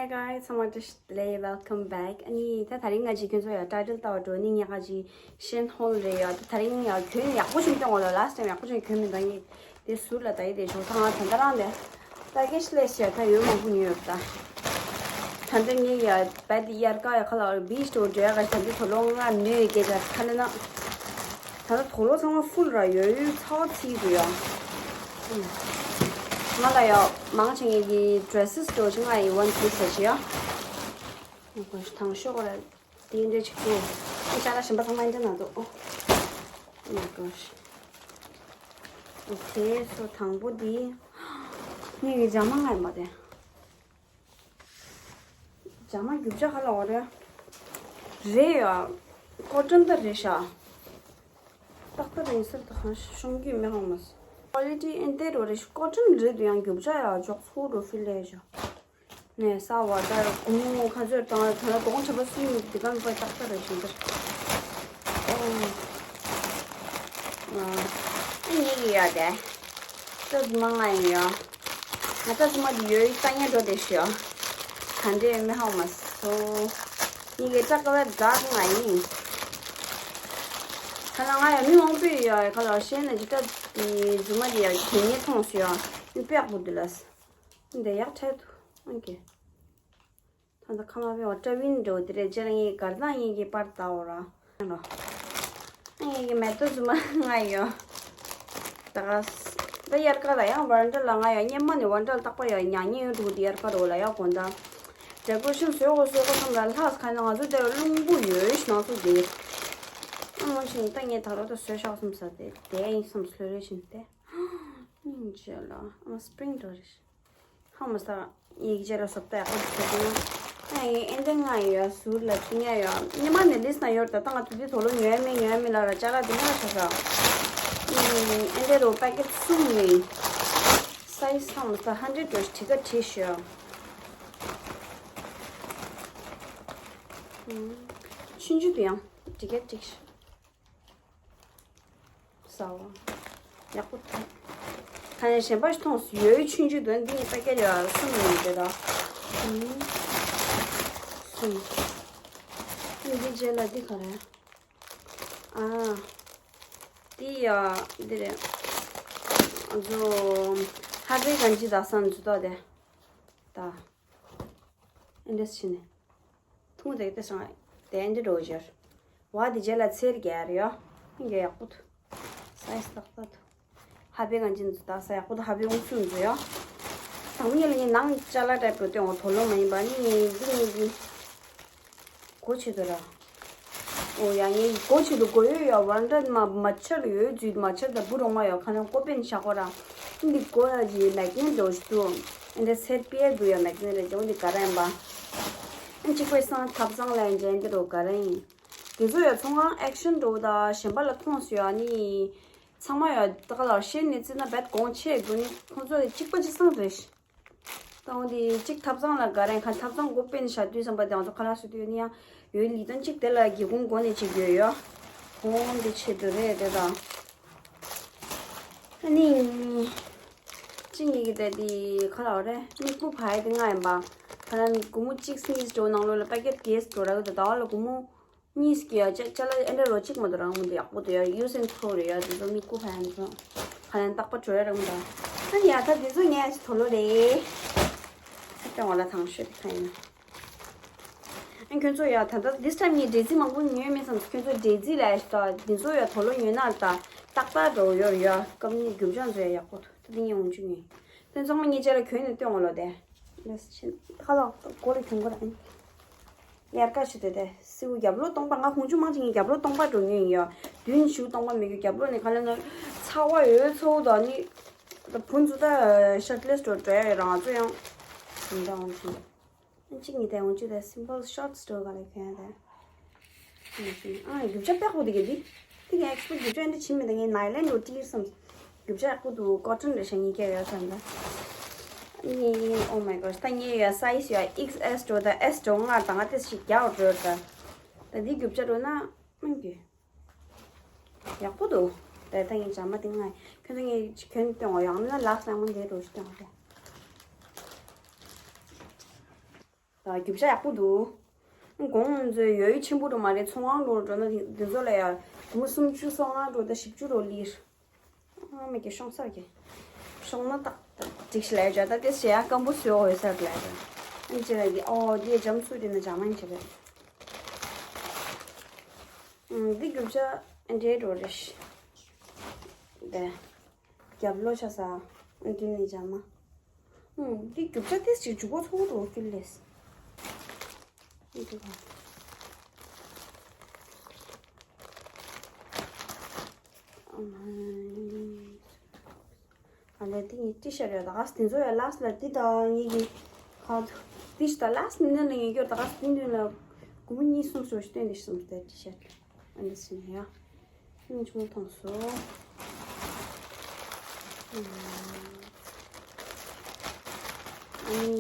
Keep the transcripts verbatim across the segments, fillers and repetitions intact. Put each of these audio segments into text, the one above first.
Hi guys, ཚང་མ་བཀྲ་ཤིས་བདེ་ལེགས། Welcome back. ཨ་ནི་ད་དེ་རིང་ང་ཅིག་ཁྱོད་ཚོ་ཡ་ཊའི་ཊལ་ལྟ་བ་འགྲོ་ནི་ཉག་ག་ཅིག་ཤེན་ཧོལ་རེད་ཡ། ད་དེ་རིང་ཡ་གྱོན་ཡག་པོ་ཞིག་སྟོན་འོ་ལ། ལཱསི་ཊའིམ་ཡག་པོ་ཞིག་གྱོན་མི་འདུག་ངས་དེ་ཟུར་ལ་ད་ཡི་དེ་ཞོག་ཐང་ང་ད་ལྟ་རང་དེ་པེ་ཀེ་ཇི་ལས་ཤ་ད་ཡོད་མང་པོ་ཉོས་ཡོད་ད། ད་ལྟ་ངས་ཡ་བད་དེ་དབྱར་ཁ་ཡ་ཁ་ལ་བིཆ་དུ་འགྲོ་ཡ་ག་ད་ལྟ་དོ་ལོ་ང་མེད་ཀྱི་ད་ཁ་ལ་ན། ད་ལྟ་དོ་ལོ་ཚང་མ་ཧྥུལ་ར་ཡོད་ཡོད་ཚ་བ་ཚིག་འདུག་ཡ། ང་ལ་ཡ་མང་ཆེ་ངེད་ཀྱི་ཌི་རེ་སི་སི་འགྲོ་ཆེ་ང་ཡི་ཝན་པིས་ཟེར་ཆེ་ཡ། དང་ཤོག་ར་དེ་འདྲ་ཅིག་འདུག་ཨ་ཅག་ལ་གཞན་པ་ཚང་མ་འདྲ་ན་འདུག་ཨོ་མའི་གོ་ཤི། ཨོ་ཁེ། སོ་དང་པོ་འདི་ངེད་ཀྱི་ཇ་མ་ང་ཡིན་པ་དེ། ཇ་མ་རྒྱུ་ཆ་ག་ལ་འོ་རེད། རེད་ཡ། ཀོ་ཊོན་ད་རེད་ཤག་ཏག་ཏག་རིང་སར་ད་གང་ཤོང་རྒྱུ་མེད་ཧང་མ་སི། ཀོ་ལི་ཊི་ཨེ་འདྲ་རོ་རེད་ཤག་ཀོ་ཊོན་རེད་འདུག་ཡང་རྒྱུ་ཆ་ཡ་འཇོག་ཚུགས་འགྲོ་ཧྥི་ལེ་ཤག་ནས་ས་བ་ད་གུང་ཁ་ཚོད་དང་ད་ལ་དོང་ཆ་པ་སུ་ཡིན་དེ་ག་མི་པ་ཏག་ཏག་རེད་ཤག་འདིར། ཨོ། ཨ་ངེད་ཀྱི་ཡ་དེ། ཏོག་ཙམ་མང་ང་ཡིན་ཡོད། ང་ཏོག་ཙམ་མ་དེ་ཡོད་ས་ཉན་འགྲོ་དེ་ཤོད། ག་འདྲས་མི་ཧ་མ་སོ། ངེད་ཀྱི་སྐྲག་པ་འཛག་ང་ཡིན། ཁ་ལ་ང་ཡ་མི་མང་པོ་ཡོད་ཁ་ལ་ཤེས་ན་ཇི་ལྟར་དེ་རྫུན་མ་དེ་ཡ་གྱེན་ཉེ་མཐོང་སོ་ཡ། མི་དཔེ་ཡག་པོ་འདུག་ལ། འདི་ཡག་འཕྲད་དུ་ཨང་ཀེ། ད་ལྟ་ཁ་མ་བེ་བ་ཏྲ་བིན་འགྲོ་དེ་རེད་ཅེ་ལ་ངའི་གར་དང་ངེད་ཀྱི་པར་ལྟ་འོ་ར། ངེད་ཀྱི་མེ་ཏོག་རྫུན་མ་ང་ཡོད། ད་ག་ད་དབྱར་ཁ་ལ་ཡང་ཝན་ཌར་ལ་ང་ཡོད། སྙེ་མ་ནས་ཝན་ཌར་ལ་རྟག་པ་ཡོད་ཉག་ཉེ་ཡོད་འགྲོ་དེ་དབྱར་ཁ་རོ་ལ་ཡག་གོ་ད། ཌེ་ཀོ་རེ་ཤན་བཟོས་གོ་བཟོས་གོ་སོང་ལ་ལྷག་ཁ་ན་ང་ཚོ་དེ་རླུང་བུ་ཡོད་ཤི་ནང་ཚོ་དེ། ཨ་མ་ཤིང་ད་ངས་ད་རོ་ད་བཟོས་ཤག་སོང་ས་དེ་དེ་ཡིན་སོང་སློ་རེ་བཞིན་དེ། སྙིང་རྗེ་ལ་ཨ་མ་སི་པི་རིང་རོ་རེ། ཧ་མ་ས། ཡིག་ཆ་ལ་སོབ་ཏ་ཡག་པོ་ཞིག་ཐོབ་ན། ཨ་ཡིན་ཨེ་འདྲ་ང་ཡོད་ཟུར་ལ་ཁྱི་ཉ་ཡོད་སྙེ་མ་ནས་ལིས་ན་ཡོད་ད་ལྟ་ང་དུ་དུས་དོ་ལོ་ཉོས་མེད་ཉོས་མེད་ལ་ར་ཅ་ལག་དེ་འདྲ་ཤ་ཤ། ཨེ་འདྲ་རོ་པ་ཀེ་ཊི་གསུམ་ཡིན། སའི་ཛི་ཧ་མ་ས་ཧན་ཌེ་རེ་འགྲོ་ཞིག་ཁྲི་ཀ་ཁྲི་ཤོད། ཆུང་ཆུང་དུ་ཡང་འགྲིག་ག་འགྲིག་ཤོད། ཟ་བ། ཡག་པོ་ཐོན། ཁ་ནས་གཞན་པ་ཞིག་མཐོང་ཡོད་ཆུང་ཆུང་དོན་འདི་ཡིན་པ་སྐད་ཡོད་གསུམ་ཡིན་དེ་དང་། གསུམ། འདི་རྗེས་ལ་འདི་ག་རེ། ཨ། འདི་ཡ། འདི་རེད། ཨ་ཚོ། ཧ་པེ་གན་ཇི་ད་སན་ཇུ་ཏོ་དེ། ད། ཨེ་འདྲས་ཕྱིན་ནས། ཐུང་དེ་དེ་སང་དེ་ཨེ་འདྲས་འགྲོ་བཞར། བ་དེ་རྗེས་ལ་ཚེར་རྒྱག་ཡ་རེད་ཡ། ཨེ་འདྲས་ཡག་པོ་འདུག་སའི་ཛི་ཏག་ཏག་འདུག་ཧ་པེ་གང་ཅི་འདུག་ད་ས་ཡག་པོ་འདུག་ཧ་པེ་འུ་ཚུགས་འདུག་ཡ། དང་མི་ལ་ངས་ནང་ཅ་ལག་ཊའིབ་འགྲོ་སྟེ་འོ་དོ་ལོ་མ་ཡིན་པ་ནི་འདི་ངས་འདི། གོ་ཆེ་དོ་ར། ཨོ་ཡ་ངའི་གོ་ཆེ་དོ་གོ་ཡོད་ཡ་ཝན་ཌར་མ་མ་ཆར་ཡོད་ཛུད་མ་ཆར་ད་བུ་རོང་མ་ཡོད་ཁ་ན་ཀོ་པན་ཤ་ཀོ་ར། འདི་གོ་ཡ་ཇི་མེག་ནེ་ཊི་འགྲོ་ཞིག་ཏུ། འདི་སེར་པིའི་དུ་ཡ་མེག་ནེ་ཊི་རེ་ཇོ་འདི་ག་ར་ཡིན་པ། གཅིག་པའི་སང་ཐབ་ཚང་ལ་ཡིན་ཇན་འདི་རོ་ག་ར་ཡིན། དེ་ཚོ་ཡ་ཚོང་ཁང་ཨེག་ཤན་འགྲོ་ད་གཞན་པ་ལ་ཐོངས་སུ་ཡ་ནི། ཚང་མ་ཡ་ད་ག་ལ་ཤེས་ནི་ཙི་ན་བེད་གོང་ཆེ་དགོས་ནི་ཁོང་ཚོ་ཡ་གཅིག་པ་གཅིག་སང་རེད། ཏང་དེ་གཅིག་ཐབ་ཚང་ལ་ག་རེ་ཁ་ཐབ་ཚང་སྒོ་སྤེན་བཞག་དུས་ཙམ་པ་དེ་ང་ཚོ་ཁ་ལག་སུ་དུས་ནི་ཡང་ཡོད་ལི་ཏོན་གཅིག་དེ་ལ་སྒེའུ་ཁུང་སྒོ་ནས་གཅིག་ཡོད་ཡོད། ཁོང་དེ་ཆེད་དུ་རེད་དེ་དང་། ཨ་ནི། གཅིག་གཉིས་ཀྱི་དེ་དེ་ཁ་ལག་རེད་མིག་སྤུ་བ་ཡ་དེ་ལྔ་ཡིན་པ། ཁ་ལག་སྒོར་མོ་གཅིག་སི་ནིས་འགྲོ་ནང་ལོགས་ལ་པ་ཀེ་ཊི་གེ་སི་འགྲོ་ར་གི་དེ་ཟླ་བ་ལ་སྒོར་མོ། གཉིས་ཀྱི་ཡ་ཅ་ཅ་ལག་ཨེ་འདྲ་རོ་གཅིག་མ་གཏོགས་རང་མོ་འདི་ཡག་པོ་འདུག་ཡ་ཡུ་སི་ཨེན་ཐོ་རེད་ཡ་འདི་ཚོ་མི་རྐུ་ཕ་ཡ་འདི་ཚོ་ཧ་ལན་རྟག་པ་བྲོ་ཡ་རང་མོ་འདྲ། ཨ་ནི་ཡ་ད་འདི་ཚོ་ངས་ཡ་ཅི་དོ་ལོ་རེད། ཨ་ཏེ་འོ་ལ་ཐང་ཤོད་དེ་ཁ་ཡིན་ན། ཨ་ཁྱོད་ཚོ་ཡ་ད་ལྟ་this time ངས་འདྲེ་རྩི་མང་པོ་ཉོས་མེད་བསམ་ཁྱོད་ཚོ་འདྲེ་རྩི་ལ་ཡ་ད་འདི་ཚོ་ཡ་དོ་ལོ་ཉོས་ན་ད་ཏག་ཏག་འགྲོ་ཡོད་རེད་ཡ་སྐབས་ནི་རྒྱུ་ཆ་ཚོ་ཡ་ཡག་པོ་འདུག་ད་འདི་ངས་འོང་ཆུ་ཉོས་དེ་ཚང་མ་ངས་ཅ་ལག་གྱོན་ནས་སྟོན་འོ་ལོ་དེ། ཁ་ལག་གོ་ལ་ཁྱོད་གོ་ལ་ཨ་ནི། དབྱར་ཁ་ཆུ་དེ་དེ་སེའུ་རྒྱབ་ལོགས་སྟོང་པ་ང་ཁོང་ཆུ་མང་ཆེ་ངས་རྒྱབ་ལོགས་སྟོང་པ་འགྲོ་ཉོས་ཡིན་ཡ། མདུན་ཞུ་སྟོང་པ་མི་དགོས་རྒྱབ་ལོགས་ནས་ག་ལེ་ན་ཚ་བ་ཡོད་ཚོ་དང་ནི། ད་བུ་ཚོ་ད་ཤར་ཊི་ལེ་སི་འགྲོ་འགྲོ་ཡ་ཡོད་རང་ཚོ་ཡང་། དེ་འདྲ་འོང་ཆེ། གཅིག་གཉིས་དེ་འོང་ཆེ་དེ་སིམ་པལ་ཤོར་ཊི་སི་འགྲོ་ག་ལེ་ཁྱོད་དེ། ཨ་རྒྱུ་ཆ་དཔེ་ཡག་པོ་འདུག་གི་འདི། དེ་གའི་ཨེག་སི་པོ་རྒྱུ་ཆ་འདི་ཕྱིན་མི་འདུག་ངས་ནའི་ལན་འགྲོ་ཊི་སམ། རྒྱུ་ཆ་ཡག་པོ་འདུག་ཀོ་ཊོན་རེད་ཤག་གཉིས་ཀ་ཡོད་ཙང་ད། ཨ་ནི་oh my gosh ད་ངའི་ཡ་སའི་ཛི་ཡ་ཨེག་སི་ཨེལ་འགྲོ་ད་ཨེལ་འགྲོ་ང་ད་ང་ཏོག་ཙམ་ཞིག་རྒྱགས་འགྲོ་ད། ད་འདི་རྒྱུ་ཆ་འགྲོ་ན་མིན་གི། ཡག་པོ་འདུག་ད་ད་ངའི་ཇ་མ་དེ་ང་ཁྱོད་ཚོ་ངས་གྱོན་སྟོན་འོ་ཡང་ན་ལགས་ལ་མོ་འདི་རུ་སྟོན་འོ་དེ། ད་རྒྱུ་ཆ་ཡག་པོ་འདུག་གོང་ཚོས་ཡོད་ཡོད་ཆེན་པོ་འགྲོ་མ་རེད། ཚོང་ཁང་འགྲོ་འགྲོ་ན་དེ་ཚོ་ལ་ཡ་སྒོར་མོ་སུམ་ཅུ་སོ་ལྔ་འགྲོ་ད་བཞི་བཅུ་རོ་ལིར། ཨ་མ་གི་ཤོང་ས་གི་ཤོང་ན་ཏག་ཏག་འགྲིག་ཤི་ལ་ཡ་ད་དེ་ཞེ་ཡ་སྐམ་པོ་བཟོས་འོས་ས་གི་ལ་ཡ་ཨ་ཅེ་ལ་གི་ཨོ་དེ་འཇམ་སུ་དེ་ན་འཇམ་མ་ཡིན་ཆེ་རེད། ཨུམ། འདི་རྒྱུ་ཆ་འདྲེ་འགྲོ་རེ་ཤི། དེ། རྒྱབ་ལོ་ཆ་ས། འདི་ནི་འཇམ་མ། ཨུམ། འདི་རྒྱུ་ཆ་ཏེས་ཅིག་འཇུག་གོ་ཚོགས་འགྲོ་ཀྱི་ལེས། འདི་ག་ཨ་མ། ཨ་ལས་དེ་ངའི་ཊི་ཤར་ཡོད་ད་ག་དེ་ཚོ་ཡ་ལ་སི་ལ་དེ་དང་ངེད་ཀྱི་ཁ་དེ་ཤི་ད་ལ་སི་མི་ནི་ལ་ངེད་སྐྱོར་ད་ག་དེ་མདུན་ལ་སྒོར་མོ་གཉིས་གསུམ་ཞོ་ཞིག་སྟོན་དེ་ཤི་སོང་སྟེ་ཊི་ཤར་ཨ་འདི་སི་ཡ་སྙིང་ཆུང་མཐོང་སོ། ཨ་ནི་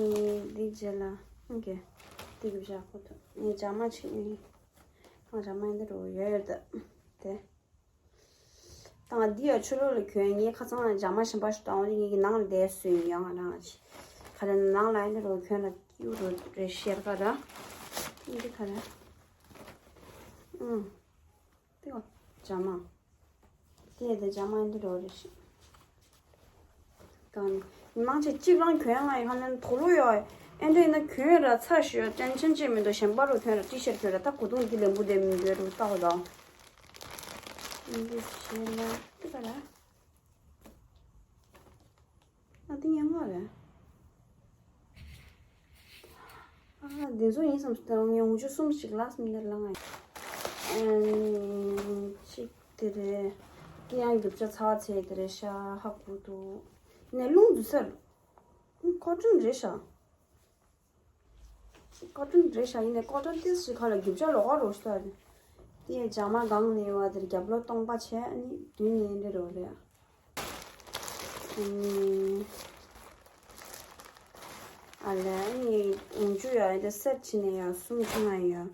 འདི་རྗེས་ལ་ཨང་ཀེ་དེ་གི་བཞག་གོ་ཐུབ་ངས་ཇ་མ་ཆེ་ངས་ང་ཇ་མ་འདི་རུ་ཡོད་ཡོད་ད་དེ། ད་ང་འདི་ཡང་ཆུ་ལོག་ལ་གྱོན་ངའི་ཁ་ཚང་ལ་འཇག་མ་ཞིམ་པ་ཞིག་དང་ངའི་ནང་ལ་བསྡད་སུ་ཡིན་ཡང་ང་རང་ལ་ཅི་ག་རེ་ནང་ལ་ཨེ་འདྲ་རོ་གྱོན་ལ་གཡུ་རོ་རེ་ཤེར་ག་ར་འདི་ག་རེ་ཨུམ་འདི་ག་འཇག་མ་འདི་ཡ་དེ་འཇག་མ་ཨེ་འདྲ་རོ་རེ་ཤེར། གང་། མང་ཆེ་གཅིག་རང་གྱོན་ཡང་ང་ཡི་ཧ་ལན་དོ་ལོ་ཡོད། ཨེ་འདྲ་ཡིན་ན་གྱོན་ར་ཚ་ཞུ་ཡ་ཏེན་ཤན་ཅེས་མི་འདུག་གཞན་པ་རུ་གྱོན་ར་ཊི་ཤར་གྱོན་ར་ད་གོ་དུང་འདི་ལེན་པོ་དེ་མི་འདོད་རུ་ལྟ་བ་དང་། འདི་བྱས་ན་འདི་ག་ར། ཨ་འདི་ཉན་མ་རེད། ཨ་འདི་ཚོ་ཡིན་བསམ་སྟེ་ངས་འུ་ཆུ་གསུམ་ཞིག་ལགས་མི་འདེར་ལ་ང་། ཨེ་གཅིག་དེ་རེད། དེ་ཡང་རྒྱུ་ཆ་ཚ་བ་ཚད་དེ་རེད་ཤ་ཧ་གོ་འདུག་ནས་རླུང་འཛུལ་ས་རེད། ཀོ་ཊོན་རེད་ཤག་ཀོ་ཊོན་རེད་ཤག་ཡིན་ནའི་ཀོ་ཊོན་ཏིས་ཞིག་ཁ་ལ་རྒྱུ་ཆ་ལོགས་ཀ་རོ་ཤི་ད་རེད། དེ་ཡང་འཇག་མ་སྒང་ནས་བ་དེར་རྒྱབ་ལོགས་སྟོང་པ་བྱས་ཨ་ནི་མདུན་ནས་འདྲ་རོ་རེད། ཨ་ལས་ཨ་ནི་འོང་ཆུ་ཡ་ཨེ་འདྲ་སེར་ཕྱིན་ནས་ཡ་གསུམ་ཆུ་ང་ཡ་ཨེ་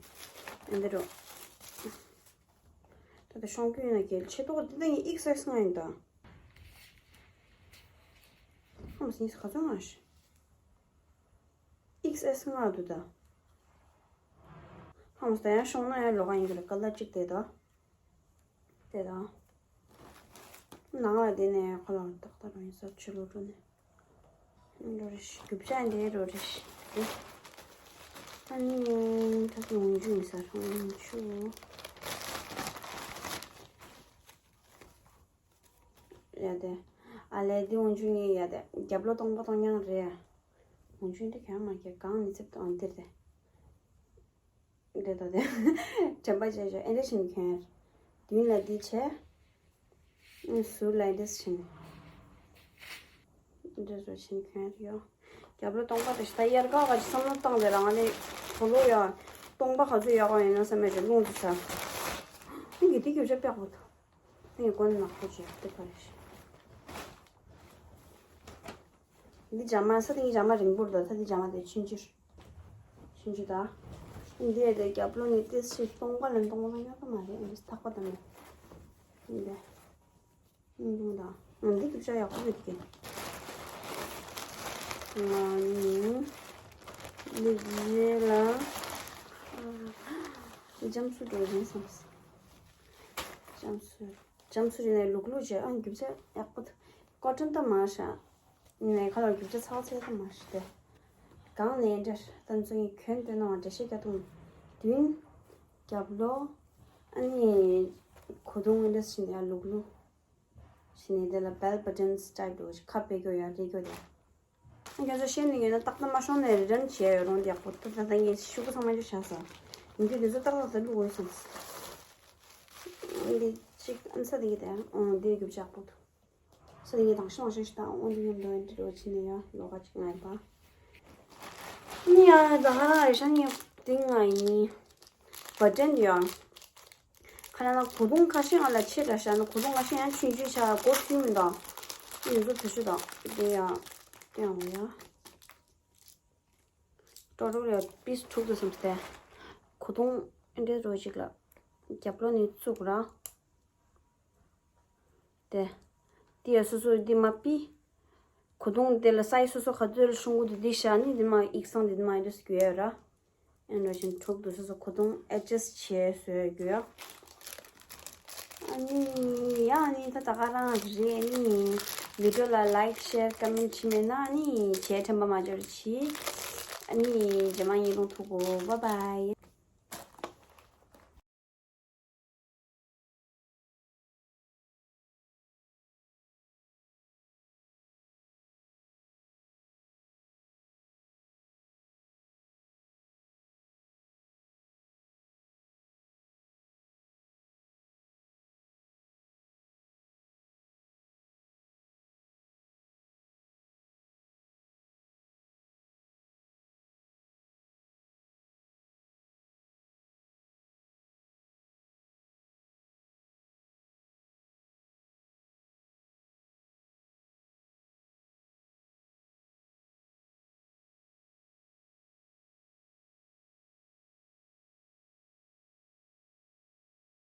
འདྲ་རོ། ད་ལྟ་ཤོང་རྒྱུ་ཡིན་ན་གལ་ཆེ་ཏོག་འདི་ད་ངའི་ཨིག་སེ་སི་ང་ཡིན་ད། ཧམ་སི་ག་ཚོད་ང་ཤི། ཨིག་སེ་སི་ང་འདུག་ད། ཧམ་སི་ད་ཡང་ཤོང་ན་ཡང་ལོག་ག་ཡིན་གི་རེད་ཀ་ལ་གཅིག་དེ་ད། དེ་ད། ནང་ལ་དེ་ནས་ཁོ་ལ་ཏག་ཏག་རང་ཡིན་ས་ཆུ་ལོ་འགྲོ་ནས། འགྲོ་རེ་ཤི་རྒྱུ་ཆ་འདྲེ་འགྲོ་རེ་ཤི། ཨ་ནི་ད་ཀྱི་འོང་ཆུ་ཡིན་ས་འོང་ཆུ། ཡ་དེ། ཨ་ལས་འདི་འོང་ཆུ་ངའི་ཡ་དེ་རྒྱབ་ལོ་སྟོང་པ་སྟོང་ཉང་རེད། འོང་ཆུ་འདི་གང་མ་གི་གང་ནི་ཚིབ་དང་འདིར་དེ། འདི་ད་དེ། དྲན་པ་བྱས་བྱས་ཨེ་འདྲ་བཞིན་གྱོན། མདུན་ལ་འདི་བྱས། ཨུ་ཟུར་ལ་ཨེ་འདྲ་བཞིན། འདི་བཟོ་བཞིན་གྱོན་ཡོད། རྒྱབ་ལོ་སྟོང་པ་དེ་ད་དབྱར་ཁ་ག་ཅི་བསམ་བློ་བཏང་དེ་རང་ལས་གོ་ལོ་ཡ། སྟོང་པ་ག་ཚོད་ཡག་པ་ཡིན་ན་བསམ་མེད་ཀྱི་རླུང་དུ་ས། ཨིན་གྱི་དེ་རྒྱུ་ཆ་དཔེ་ཡག་པོ་འདུག་ཨིན་གྱི་གོན་ནག་པོ་བྱས་དེ་ག་རེ་ཞིག་འདི་འཇག་མ་ས་དེ་འཇག་མ་རིང་པོར་འདུག་ད་དེ་འཇག་མ་དེ་ཆུང་ཆུང་། ཆུང་ཆུང་ད། འདི་ཡ་དེ་རྒྱབ་ལོ་ནི་ཏེ་སི་སྟོང་པ་ལ་སྟོང་པ་ཡག་པོ་མ་རེད་འདི་ཐག་པ་དང་ནི། འདི། ཨུམ་ད། ཨུམ་འདི་རྒྱུ་ཆ་ཡག་པོ་རེད་ཀྱི། ང་ནི། འདི་རྗེས་ལ། འཇམ་སུ་འགྲོ་བཞིན་སོང་། འཇམ་སུ། འཇམ་སུ་རེད་ནས་ལུག་ལུག་བྱས་ཨ་རྒྱུ་ཆ་ཡག་པོ་འདུག་ཀོ་ཊོན་ད་མ་ཤ། ནས་ཁ་ལ་རྒྱུ་ཆ་ཚ་བ་ཚད་ད་མ་ཤ་དེ། གང་ནས་འདྲ་ད་ཚོ་ངས་གྱོན་སྟོན་ན་འགྲེལ་བཤད་རྒྱག་ཐུབ། མདུན། རྒྱབ་ལོགས། ཨ་ནི། གོ་དུང་འདྲ་ཞིག་ནས་ལུག་ལུག་ཞིག་ནས་དེ་ལ་bell buttons type འདྲ་ཞིག་ཁ་ཕྱེ་རྒྱུ་ཡ་རེ་རྒྱུ་དེ། ཁྱོད་ཚོ་ཤེས་ནི་ཡོད་ན་ཏག་ཏག་མ་ཤོང་ནས་རི་ཊན་བྱས་ཡོད་རུང་ཡག་པོ་ཏག་ཏག་ད་ངས་ཤུ་གུ་ཚང་མ་ཅིག་བྱ་ས། ཡིན་རྒྱུ་དེ་ཚོ་ཏག་ཏག་ད་བླུག་འོས་སོང་། འདི་གཅིག་ཨམ་ས་དེ་གི་དེ་ཨང་འདི་རྒྱུ་ཆ་ཡག་པོ་འདུག་ས་དེ་གི་དང་ཤོང་ཤོང་ཞིག་དང་འོང་འདི་ཡོད་འདོད་འདི་རོ་ཕྱི་ནས་ཡ་ལོ་ག་ཅིག་ང་ཡིན་པ། ནི་ཡ་ད་ཧ་རེ་ཤ་ནི་དེ་ང་ཡིན། བ་ཏྲན་ཡ། ཁ་ན་ན་གོ་དུང་ཁ་ཤས་ང་ལ་ཆེ་དྲགས་ཤག་ན་གོ་དུང་ཁ་ཤས་ཡང་ཆུང་ཆུང་ཆགས་སྒོ་ཐུན་མི་འདུག་ཡིན་ཚོ་དུ་ཤུ་དང་དེ་ཡང་དེ་ཡང་ཡ། ཀྲོ་ཀྲོ་ལ་པིས་དྲུག་ཏུ་སོང་སྟེ། གོ་དུང་འདྲེ་རོ་ཞིག་ལ་རྒྱབ་ལོགས་ནས་བཙུགས་ར། དེ། དེ་ཡང་སོ་སོ་འདི་མ་པི། གོས་ཐུང་དེ་ལ་སའི་སོ་སོ་ག་ཚོད་ལ་ཤོང་གི་འདུག་འདི་བཞག་ནི་འདི་མ་ཡིག་ཚང་འདི་མ་ཡིན་འདུག་རྒྱུ་ཡོད་ར། ཨེ་འགྲོ་བཞིན་འཁྲུག་འདུག་སོ་སོ་གོས་ཐུང་ཨེ་ཇེ་སི་ཊི་བྱས་བཟོས་རྒྱུ་ཡ། ཨ་ནི་ཡ་ཨ་ནི་ད་ད་ག་རང་རེད། ཨ་ནི་བི་ཌི་ཡོ་ལ་ལའིཀ་ཤེར་ཀོ་མེན་ཊི་བྱེད་མེད་ན་ཨ་ནི་བྱས་དྲན་པ་མ་འབྱོར་ཅིག་ཨ་ནི་རྗེས་མ་ཡིན་རུང་ཐུག་གོ། བཱའི་བཱའི།